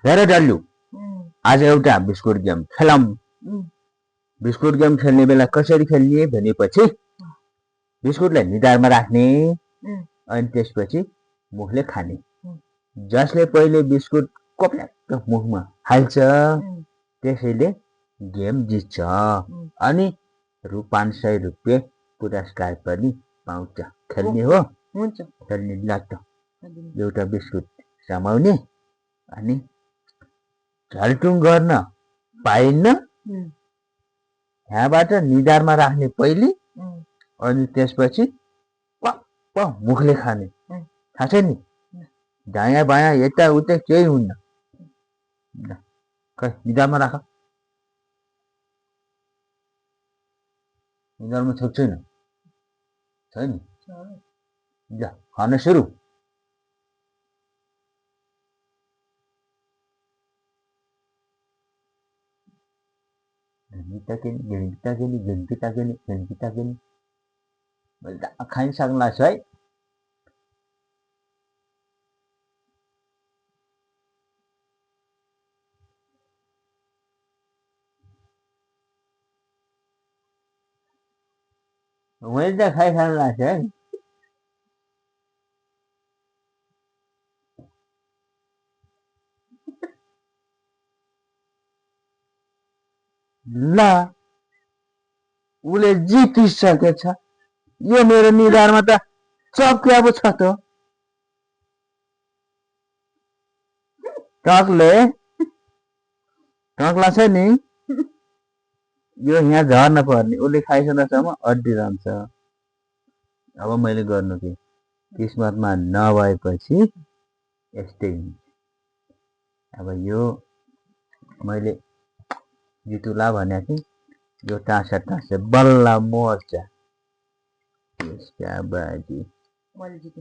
हेर डल्लु आज एउटा बिस्कुट गेम खेलौँ। बिस्कुट गेम खेल्ने बेला कसरी खेल्ने भनेपछि बिस्कुटलाई निधारमा राख्ने अनि त्यसपछि मुखले खाने। जसले पहिले बिस्कुट कोप्ल्याक्क मुखमा हाल्छ त्यसैले गेम जित्छ अनि रु 500 रुपियाँ पुरस्कार पनि पाउँछ। खेल्ने हो? हुन्छ। खेल्ने ल त। एउटा बिस्कुट समाउने अनि झल्टुङ गर्न पाइन्न। यहाँबाट निधारमा राख्ने पहिले अनि त्यसपछि पप्प मुखले खाने। थाहा छ नि? दायाँ बायाँ यता उता केही हुन्न। खै निधारमा राख। निधारमा छ छैन? छ नि? ल खान सुरु। खाइसक्ला है। मैले त खाइसक्ला है। ल उसले जितिसकेछ। यो मेरो निधारमा त चक्या पो छ त। टक्ला छ नि? यो यहाँ झर्न पर्ने। उसले खाइसकेसम्म अड्डिरहन्छ। अब मैले गर्नु के? किस्मतमा नभएपछि यस्तै हुन्छ। अब यो मैले जितुला भनेको यो टाँसे बल्ल मोर्छ। यसका बाजी मैले जिते।